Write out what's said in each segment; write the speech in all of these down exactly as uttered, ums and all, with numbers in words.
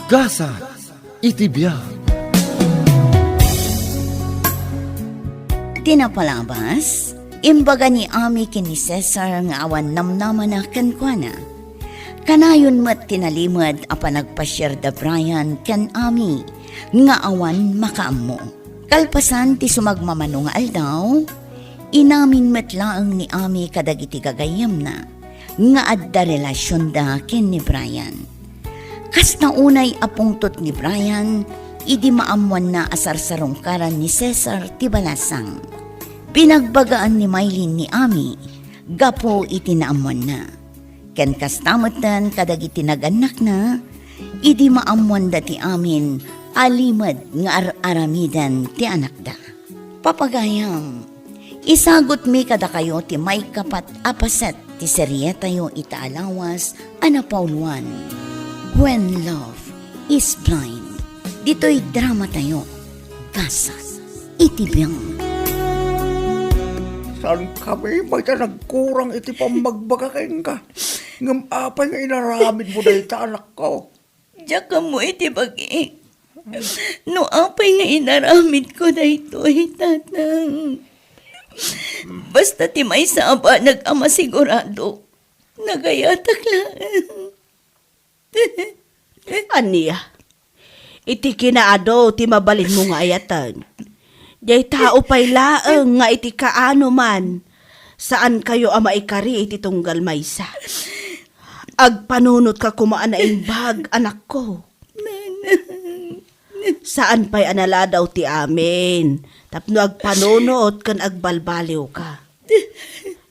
Gasat iti biag. Ti napalabas, imbaga ni Ami ken ni Cesar nga awan namnamana kenkuana. Kanayon met ti nalimed a panagpasiar da Brian ken Ami nga awan makaammo. Kalpasan ti sumagmamano nga aldaw, inamin met laeng ni Ami kadagiti gagayyemna nga adda relasionda ken ni Brian. Kasta unay a pungtot ni Brian idi maammoanna a sarsarungkaran ni Cesar ti balasang. Binagbagaan ni Mylene ni Ami gapu iti naammoanna. Ken kasta metten kadagiti nagannakna, idi maammoanda ti amin a limed nga ar-aramiden ti anakda. Papagayam, isagutmi kadakayo ti maikapat a paset ti serietayo ita a lawas a napauluan, When Love is Blind. Ditoy dramatayo, Gasat iti Biag. Saan kami mayta nagkurang iti pammagbaga kenka? Ngem apay nga inaramidmo dayta, anakko? Diak ammo iti bagik no apay nga inaramidko daytoy, Tatang. Basta ti maysa a banag a masigurado, nagayatak laeng. Ania? Iti kinaadu ti mabalinmo nga ayaten. Diay tao pay laeng nga iti kaano man, saankayo a maikari iti tunggal maysa. Agpanunotka koma a naimbag, anakko. Saan pay a naladaw ti amin tapno agpanunot ken agbalbaliwka.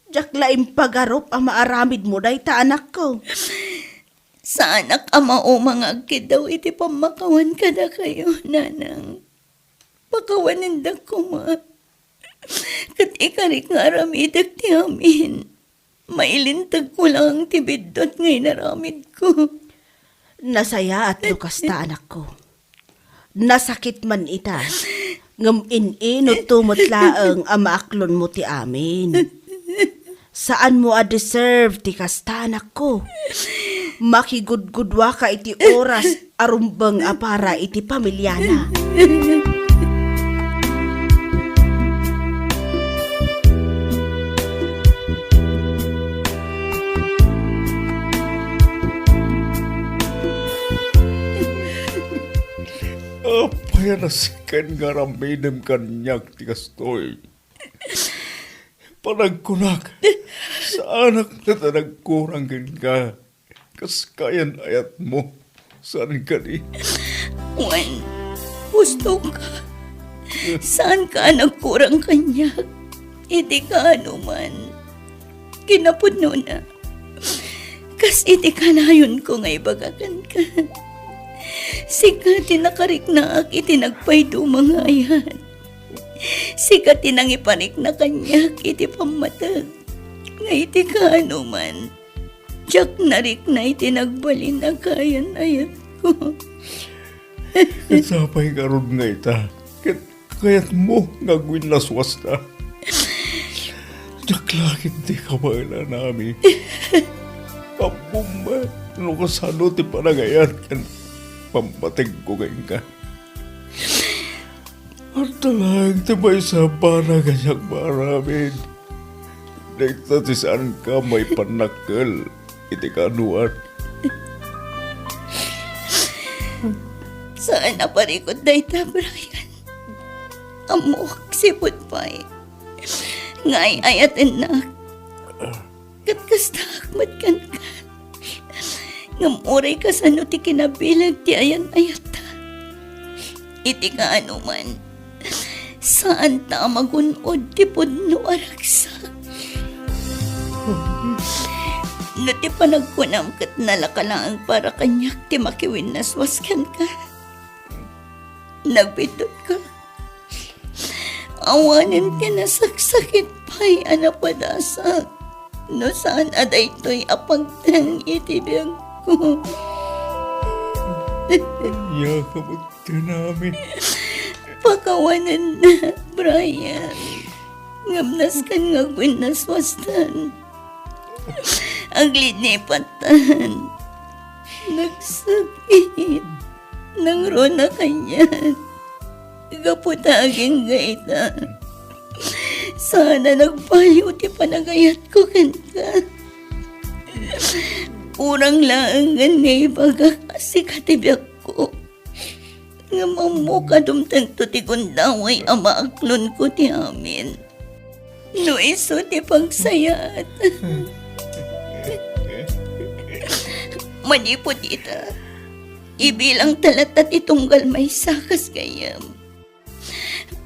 Diak la impagarup a maaramidmo dayta, anakko. Saanak a mauma nga agkiddaw iti pammakawan kadakayo, Nanang. Pakawanendak koma. Ket ikarik nga aramidek ti amin. Mailintegko laeng ti biddut nga inaramidko. Nasayaat no kasta, anakko. Nasakit man ita, ngem in-inutto met laeng a maaklonmo ti amin. Saanmo a deserve ti kasta, anakko. Makigudgudua ka iti oras a rumbeng a para iti pamiliana. Apay a nasken nga aramidem kaniak ti kastoy? Panagkunak, saanak met a nagkurang kenka. Kas kayan-ayatmo, saan kadi? Wen, husto ka. Saan ka a nagkurang kaniak? Iti kaano man. Kinapudnona, kas iti kanayonko nga ibaga kenka, sika ti nakariknaak iti nagpayduma nga ayat. Sika ti nangiparikna kaniak iti pammateg. Nga iti kaano man, diak narikna iti nagbalin a kayan-ayatko. Sapay ngarud nga ita, ket kayatmo nga agwinnaswasta. Diak la ketdi kabaelan, Ami. Ammom no kasano ti panagayat ken pammategko kenka. Adda laeng ti maysa a banag a diak maaramid. Dayta ti saanka maipannakkel iti kaanoan. Saan a parikut dayta, Brian. Ammok sipud pay nga ay-ayatennak. Ket kastaak met kenka. Ngem uray kasano ti kinabileg ti ayan-ayatta, iti kaano man, saanta a magun-od ti pudno a ragsak. No ti panagkunam ket nalaka laeng para kaniak ti makiwinnaswas kenka, nagbiddutka. Awanen ti nasaksakit pay a napadasak no saan a daytoy a pagteng iti biagko. Ania ka met ken amin? Pakawanennak, Brian. Ngem nasken nga agwinnaswastan. Aglidipattan. Nagsakit. Nangruna kaniak. Gapu ta agingga ita, saan a nagpayo ti panagayatko kenka. Urang laengen nga ibagak a sika ti biagko. Ngem ammok a dumtengto ti gundaway a maaklonko ti amin. No isu ti pagsayaat. Manipud ita, ibilangta latta ti tunggal maysa kas gayyem.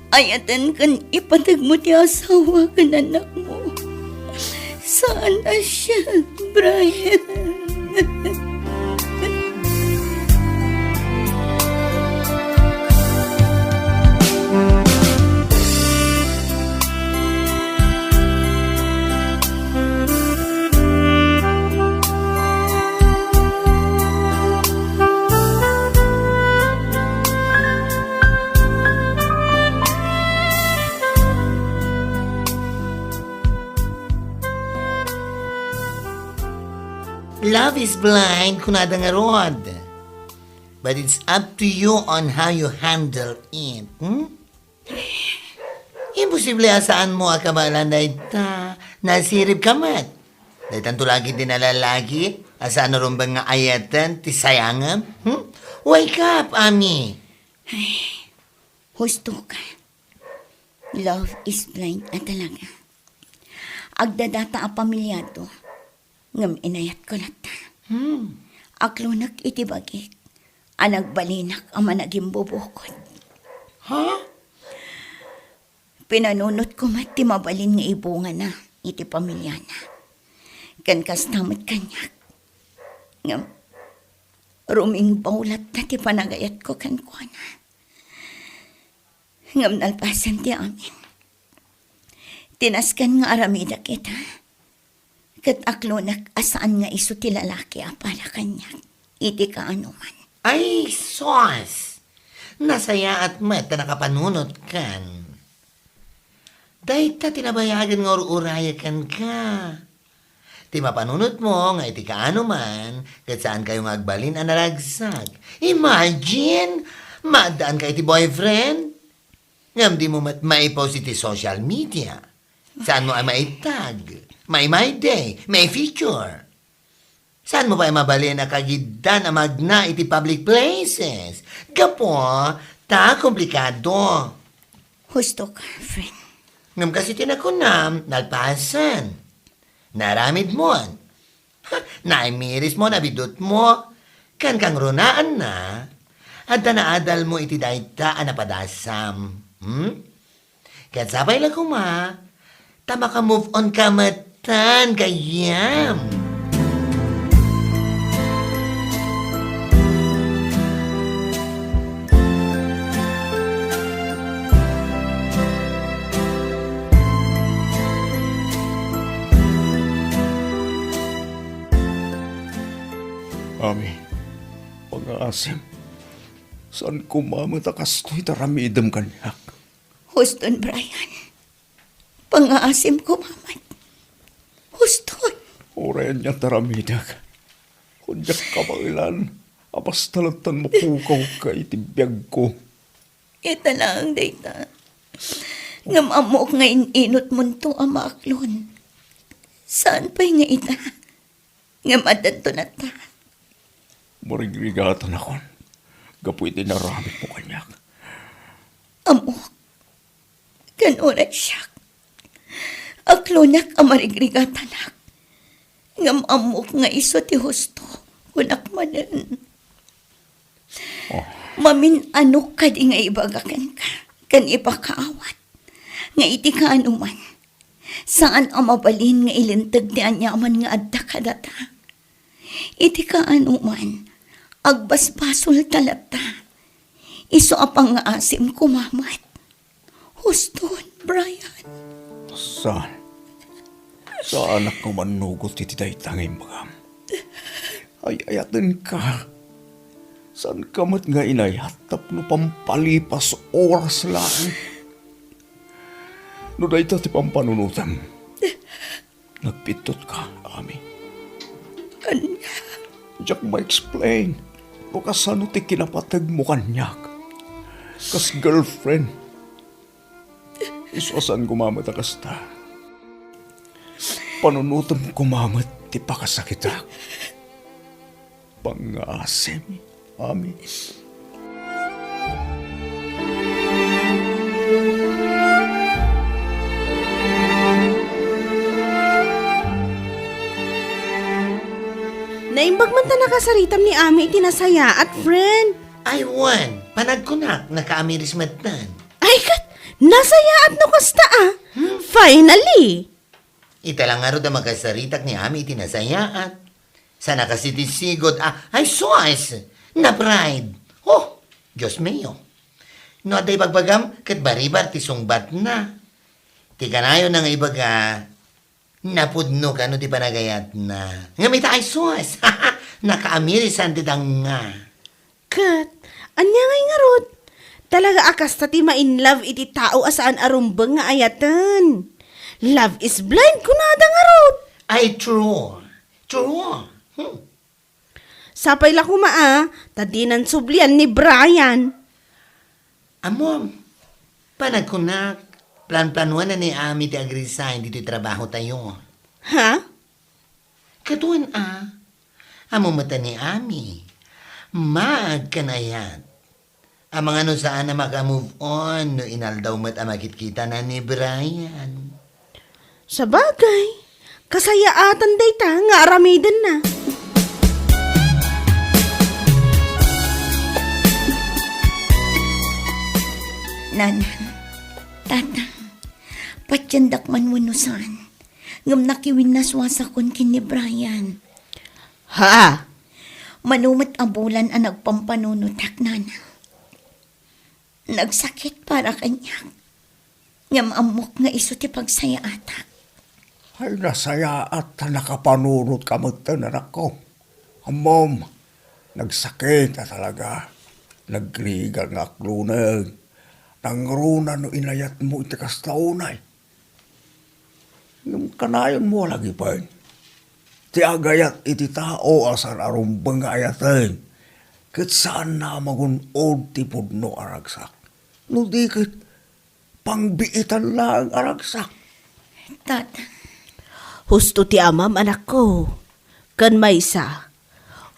Ayaten ken ipategmo ti asawa ken annakmo. Saan a siak, Brian. Love is blind, kunada ngarud. But it's up to you on how you handle it, hmm? Imposible a saanmo a kabaelan dayta. Nasiribka met. Daytanto la ketdi a lalaki a saan a rumbeng nga ayaten ti sayangem, hmm? Wake up, Ami! Ay, husto ka. Love is blind a talaga. Agdadata a pamiliado, ngem inayatko latta. Hmm. Aklonek iti bagik a nagbalinak a managimbubukod. Ha? Pinanunotko met ti mabalin nga ibungana iti pamiliana. Ken kasta met kaniak. Ngem rumingbaw latta ti panagayatko kenkuana. Ngem nalpasen ti amin, tinasken nga aramidek ita, ket aklonek a saan nga isu ti lalaki a para kaniak iti kaanoman. Ay, sus! Nasayaat met ta nakapanunotkan. Dayta ti nabayagen nga ur-urayek kenka. Ti mapanunotmo nga iti kaanoman, ket saankayo nga agbalin a naragsak. Imagine! Maaddaanka iti boyfriend? Ngem dimo met maipost iti social media. Saanmo a maitag, mai-my day, mai-feature? Saanmo pay mabalin a kagiddan a magna iti public places? Gapu ta komplikado. Husto ka, friend. Ngem kas iti nakunam, nalpasen. Naaramidmon. Ha, naimirismo, nabidutmo. Ken kangrunaanna, adda naadalmo iti dayta a napadasam. Hmm? Ket sapay la koma, ta maka-move on ka metten, gayyem. Ami, pangngaasim, saan koma met a kastoy ti aramidem kaniak. Huston, Brian. Pangngaasim koma met. Huston. Uray ania ti aramidek, diak kabaelan a basta latta mapukawka iti biagko. Ita laeng dayta. Ngem ammok nga in-inutmonto a maaklon. Saan pay nga ita? Ngem addanto latta. Marigrigatanakon gapu iti inaramidmo kaniak. Ammok. Ken uray siak, aklonek a marigrigatanak. Ngem ammok nga isu ti husto, kunak manen. Oh. Mamin-anok kadi nga ibaga kenka, ken ipakaawat, nga iti kaanoman, saan a mabalin nga ilinteg ti aniaman nga adda kadata. Iti kaanoman, agbasbasolta latta. Isu a pangngaasim koma met. Huston, Brian. Saan? Saanak nga mannugot iti dayta nga imbagam. Ay-ayatenka. Saanka met nga inayat tapno pampalipas oras laeng. No dayta ti pampanunotem, nagpittotka, Ami. Ania? Diak ma-explain. No kasano ti kinapategmo kaniak kas girlfriend? Isu a saan koma met a kasta. Panunotem koma met ti pakasakitak. Pangngaasim, Ami. Naimbag man ta nakasaritam ni Ami iti nasayaat, friend. Ay, wen, panagkunak, nakaamiris metten. Ay, ket, nasayaat no kasta, a. Hmm? Finally! Ita la ngarud a makasaritak ni Ami iti nasayaat. Saan a kasi ti sigud a, ay, sus! Na-pride! Oh, Dios mio! No adda ibagbagam, ket baribar ti sungbatna. Ti kanayonna nga ibaga, napudno kano ti panagayatna. Ngem ita, ay, sus! Nakaamirisan ti danga. Ket, ania ngay ngarud? Talaga a kasta ti ma-in love iti tao a saan a rumbeng nga ayaten. Love is blind, kunada ngarud. Ay, true. True. Hmm. Sapay la koma a, ta dinan sublian ni Brian. Ammom, panagkunak, planplanuan na ni Ami ti ag-resign ditoy trabahotayo. Ha? Ket wen a, ammom met a ni Ami, maag ken ayat. Amangan no saan a maka-move on no inaldaw met a makitkitana ni Brian. Sabagay, kasayaatan dayta nga aramidenna. Nana, Tata, patiendak man wenno saan, ngem nakiwinnaswasakon ken ni Brian. Ha? Mano met a bulan a nagpampanunotak, Nana. Nagsakit para kaniak. Ngem ammok nga isu ti pagsayaatak. Ay, nasayaat ta nakapanunotka metten, anakko. Ammom, nagsakit a talaga. Nagrigat nga akluneg. Nangruna no inayatmo iti kasta unay. Ngem kanayonmo a lagipen ti agayat iti tao a saan a rumbeng nga ayaten, ket saanna a magun-od ti pudno a ragsak. No di ket, pangbiitan laeng a ragsak. Tata. Husto ti amam, anakko. Ken maysa,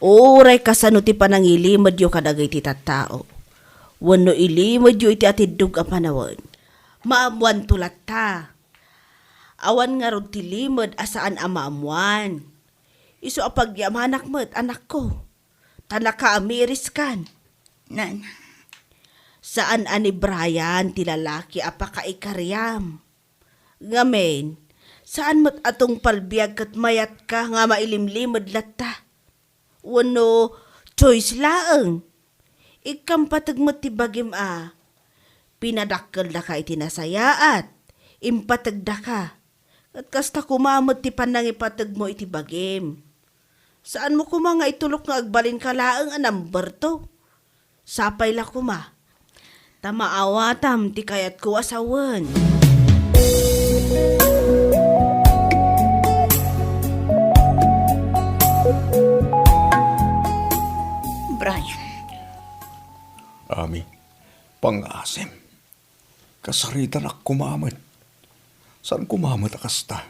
uray kasano ti panangilimedyo kadagiti tattao, wenno ilimedyo iti atiddog a panawen, maammoanto latta. Awan ngarud ti limed a saan a maammoan. Isu a pagyamanak met, anakko, ta nakaamiriskan. Nana. Saan a ni Brian ti lalaki a pakaikariam. Ngamin, saan met a tungpal biag ket mayatka nga mailimlimed latta. Wenno choice laeng. Ikkam pateg met ti bagim a pinadakkeldaka iti nasayaat, impategdaka. Ket kasta koma met ti pannangipategmo iti bagim. Saanmo koma nga itulok nga agbalinka laeng a number two. Sapay la koma ta maawatam ti kayatko a sawen. Brian. Ami, pangngaasim. Kasaritanak koma met. Saan koma met a kasta.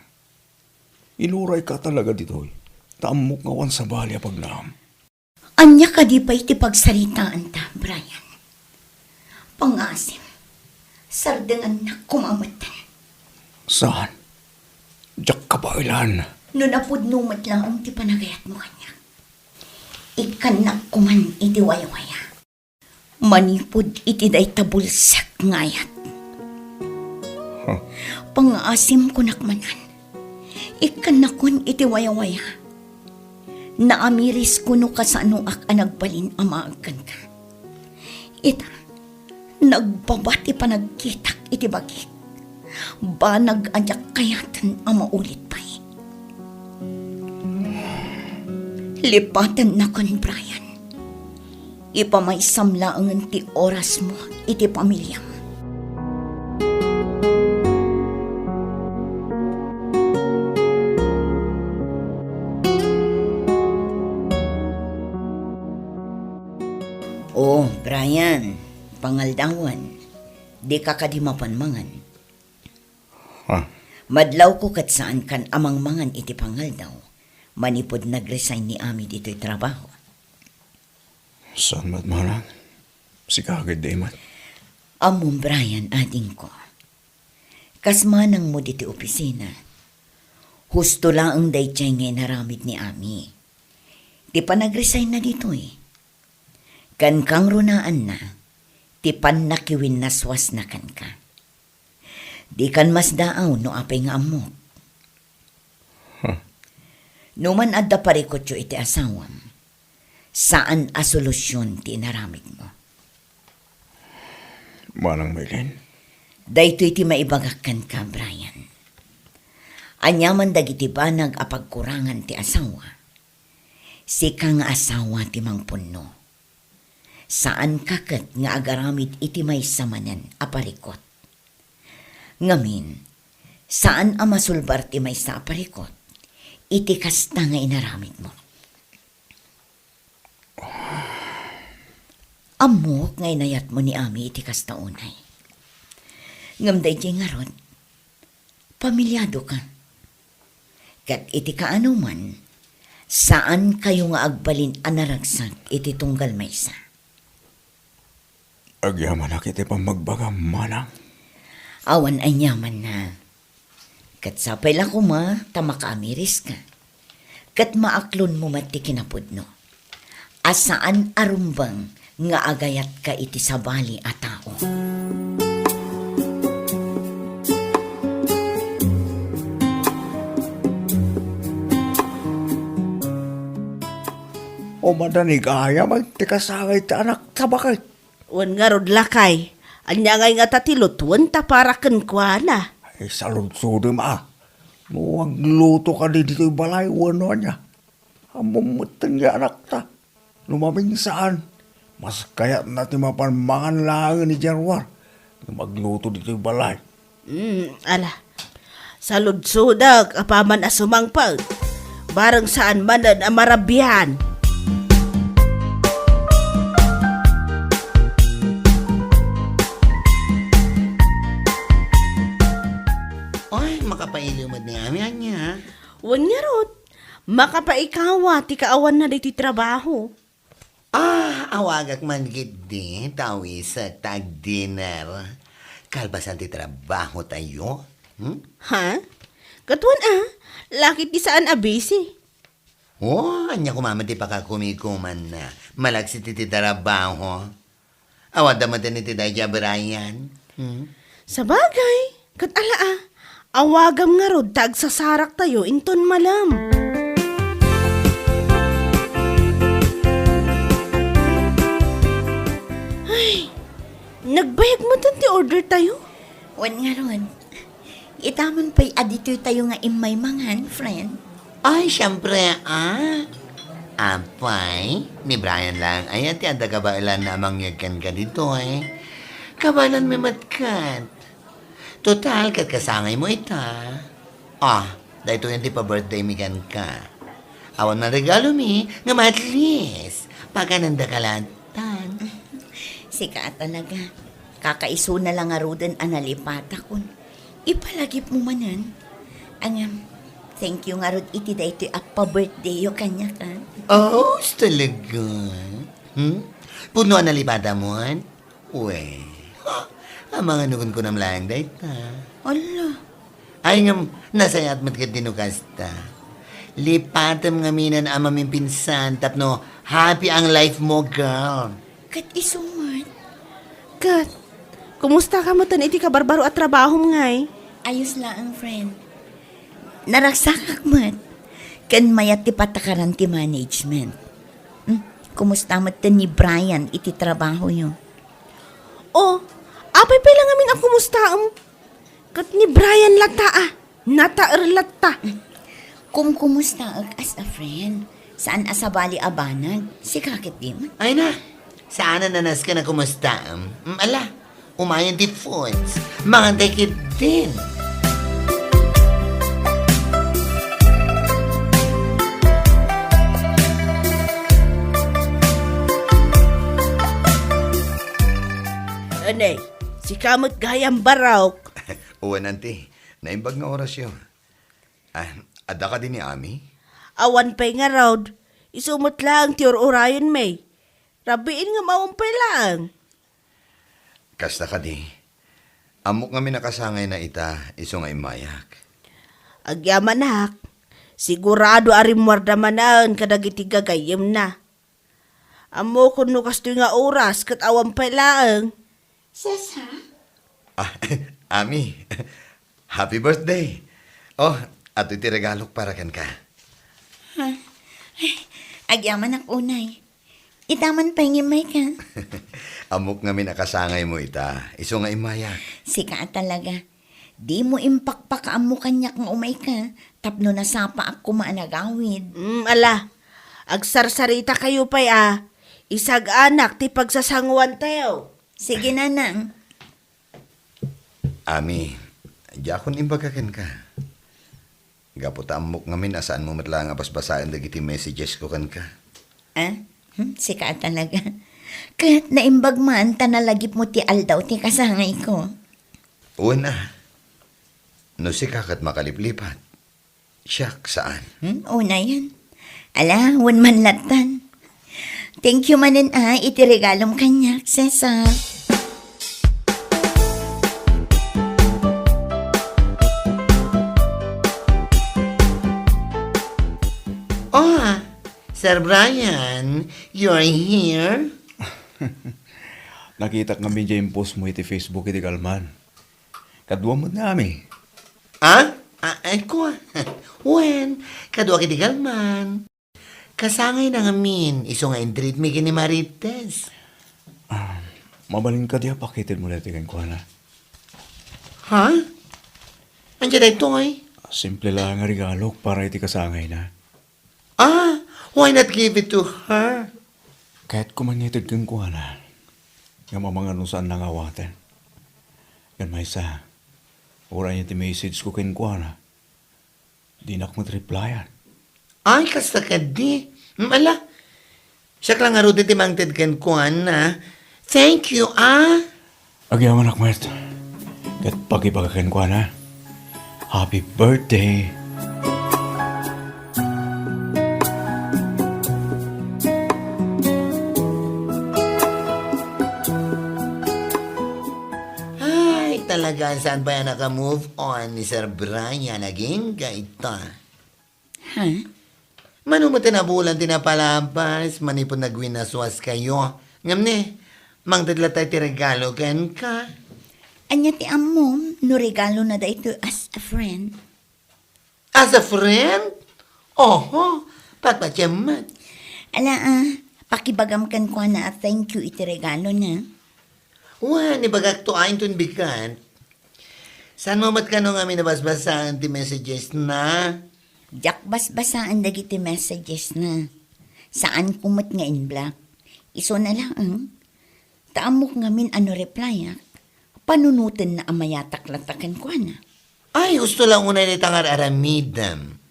Inurayka talaga ditoy, ta ammok nga awan sabali a pagnaam. Ania kadi pay ti pagsaritaanta, Brian? Pangngaasim, sardengannak koma metten. Saan? Diak kabaelan. No napudno met laeng ti panagayatmo kaniak, ikkannak koman iti waywaya. Manipud iti dayta bulsek nga ayat. Huh. Pangngaasim, kunak manen, ikkannakon iti wayawaya. Naamirisko no kasanoak a nagbalin a maag kenka. Ita, nagbaba ti panagkitak iti bagik. Banag a diak kayaten a maulit pay. Lipatennakon, Brian. Ipamaysam laengen ti orasmo iti pamiliam. O, Brian, pangaldawan, dika kadi mapan mangan. Ha? Madlawko ket saankan a mangmangan iti pangaldaw manipud nag-resign ni Ami ditoy trabaho. Saan met, manang? Sika ket di met. Ammom, Brian, adingko. Kas manangmo ditoy opisina, husto laeng daydiay nga inaramid ni Ami. Ti panag-resign na ditoy, ken kangrunaanna, ti pannakiwinnaswasna kenka. Dikan masdaaw no apay nga ammok. Huh. No man adda parikutyo iti asawam, saan a solusion ti inaramidmo. Manang Maylin? Daytoy ti maibagak kenka, Brian. Aniaman dagiti banag a pagkurangan ti asawa, sika nga asawa ti mangpunno. Saanka ket nga agaramid iti maysa manen a parikut. Ngamin, saan a masulbar ti maysa a parikut iti kasta nga inaramidmo. Ammok nga inayatmo ni Ami iti kasta unay. Ngem daydiay ngarud, pamiliado ka. Ket iti kaanoman, saan kayo nga agbalin a naragsak iti tunggal maysa. Agyamanak iti pammagbagam, manang. Awan aniamanna. Ket sapay la koma ta makaamiris ka. Ket maaklonmo met ti kinapudno. A saan a rumbeng nga agayatka iti sabali a tao. O, madanigayam ti kasangay ti anakta, baket. Wen ngarud, lakay, ania ngay ngata ti lutuen ta para kenkuana? Ay, saludsodem a. No agluto kadi ditoy balay wenno ania? Ammom metten nga anakta. No maminsan, mas kayatna ti mapan mangan laengen idiay ruar nga magluto ditoy balay. Hmm, ala. Saludsodek apaman a sumangpet. Bareng saan manen a marabian. Oy, makapailiw met ni Ami, ania? Wen ngarud, makapaikawa ti kaawanna ditoy trabaho. Ah, awagak man ketdi, ta awisek ta agdinner. Kalpasan ti trabahotayo. Hmm? Ha? Ket wen a, lakay ti saan a busy. Oh, ania koma met ti pakakumikumanna. Malaksid iti trabaho. Awan da met iti daydiay a Brian. Hmm? Sabagay, ket ala a, awagam ngarud ta agsasaraktayo inton malem. Ay, nagbayag metten ti order tayo? Wen ngarud. Ita man pay a ditoy tayo nga immay mangan, friend. Ay, siempre, ah. Apay, ni Brian lang aya ti adda kabaelanna a mangyeg kenka ditoy. Kabaelanmi met ket. Total, ket kasangaymo ita. Ah, daytoyen ti pa-birthday mi kenka. Awan man regalomi, ngem at least, paganendaka laeng. Tan. Sika a talaga. Kakaisuna la ngaruden a nalipatakon. Ipalagipmo manen. Ngem, thank you ngarud iti daytoy a pa-birthdayyo kaniak, a. Oh, talaga? Hmm? Pudno a nalipatamon? Wen. Ha? Amangan no kunkunam laeng dayta. Ala. Ay, ngem, nasayaat met ketdi no kasta. Lipatem ngaminen a mamimpinsan tapno happy ang life mo, girl. Ket isu met. Ket, kumusta ka metten iti kabarbaro a trabahom ngay? Ayos laeng, friend. Naragsakak met. Ken mayat ti patakaran ti management. Hmm, kumusta metten ni Brian iti trabahoyo? Oh, apay pay la ngamin a kumustaem? Ket ni Brian latta a, nataer latta. Kumkumustaek as a friend. Saan a sabali a banag. Sika ketdi met. Ay na, saan a nasken a kumustaem? Mm, ala, umayen ti foods. Mangantay ketdin. Anay, sika met gayam barok. Wen, anti, naimbag nga orasyo. Ah, adda kadi ni Ami? Awan pay ngarud, isu met laeng ti ur-urayonmi. Rabiin ngem awan pay laeng. Kasta kadi, ammok ngamin a kasangayna ita isu nga immayak. Agyamanak, sigurado a rimmuarda manen kadagiti gagayyemna. Ammokon no kastoy nga oras ket awan pay laeng. Sesa? Ah, Ami, happy birthday. Oh, adtoy ti regalok para kenka. Ha? Ay, agyamanak unay. Ita man pay nga immayka. Ammok ngamin a kasangaymo ita, isu nga immayak. Sika a talaga. Dimo impakpakaammo kaniak nga umayka, tapno nasapaak koma a nagawid. Mm, ala. Agsarsarita kayo pay a. Isag-anak ti pagsasanguantayo. Sige, nanang. Ami, diakon imbaga kenka. Gapu ta ammok ngamin a saanmo met laeng a basbasaen dagiti messages ko kenka. Ah? Hmm, sika a talaga. Ket naimbag man ta nalagipmo ti aldaw ti kasangayko. Wen a. No sika ket makaliplipat, siak saan. Hmm, unayen. Ala, wen man lattan. Thank you manen a iti regalom kaniak, Cesar. Oh, Sir Brian, you're here? Nakitak ngamin diay impost mo iti Facebook iti kalman. Kadua met ni Ami. Ah? Ah, ay, kua. Wen, kaduak iti kalman. Kasangayna ngamin, isu nga intreat mi ken ni Marites. Ah, mabalin kadi a pakitedmo daytoy kenkuana? Ha? Ania daytoy? Simple laeng nga regalok para iti kasangayna. Ah, why not give it to her? Kayatko man nga ited kenkuana. Ngem amangan no saanna nga awaten. Ken maysa, uray ania ti message ko kenkuana, dinak met replyan. Ay, kasta kadi. Hmm, ala. Siak la ngaruden ti mangted kenkuana. Thank you, ah. Agyamanak met. Ket pakibaga kenkuana, "Happy birthday." Ay, talaga, saan pay a naka-move on ni Sir Brian? Agingga ita. Ha? Mano met ti nabulan ti napalabas, manipud nagwinaswas kayo. Ngem ne, mangted latta ti regalo kenka. Ania ti ammom no regalona daytoy as a friend? As a friend? Oho, patpatiem met. Ala, ah, pakibagam kenkuana a thank you iti regalona. Wen, ibagakto a inton bigat. Saanmo met kano ngamin a basbasaen ti messages na? Diak basbasaen dagiti messages na. Saanko met nga in-block. Isuna laeng. Ta ammok ngamin a no replyak, panunotenna a mayatak latta kenkuana. Ay, husto la unay dayta nga ar-aramidem.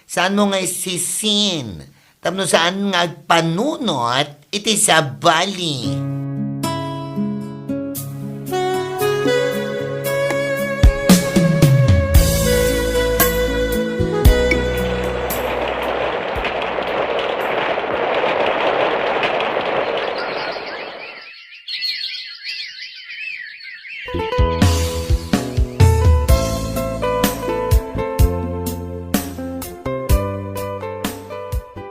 Saanmo nga isisin tapno saan nga agpanunot iti sabali.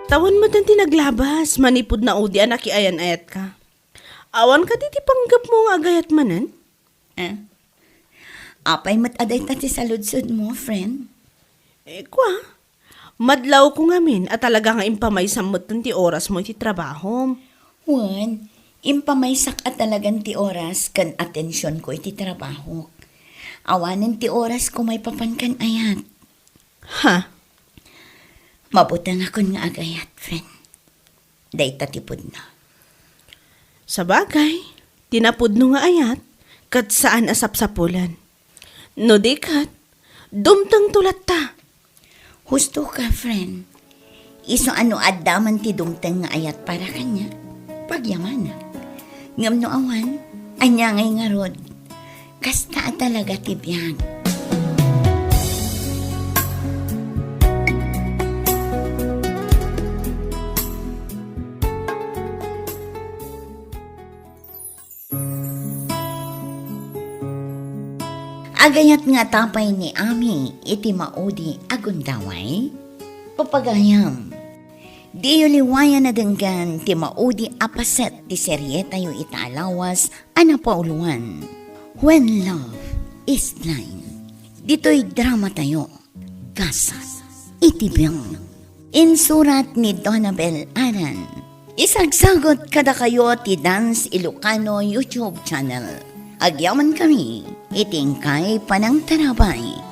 Tawen met ti naglabas, manipud naudi a nakiayan-ayatka. Awan kadi ti panggepmo nga agayat manen? Eh, apay met a dayta ti saludsodmo, friend? Eh, kua, madlawko ngamin a talaga nga impamaysam metten ti orasmo iti trabahom. Wen, impamaysak a talagan ti oras ken atensionko iti trabahok. Awanen ti orasko maipapan ken ayat. Ha? Mabutengakon nga agayat, friend. Dayta ti pudno. Sabagay, ti napudno nga ayat, ket saan a sapsapulen. No di ket, dumtengto latta. Husto ka, friend. Isu a no adda man ti dumteng nga ayat para kaniak, pagyamanak. Ngem no awan, Ania ngay ngarud, kasta a talaga ti biag. Agayat nga ta pay ni Ami iti maudi a gundaway? Papagayam, diyo liwayan a denggen ti maudi a paset ti serietayo ita a lawas a napauluan, When Love is Blind. Ditoy dramatayo, Gasat iti Biag. Insurat ni Donabel Aran. Isagsagut kadakayo ti Dance Ilocano YouTube channel. Agyamankami iti inkay panangtarabay.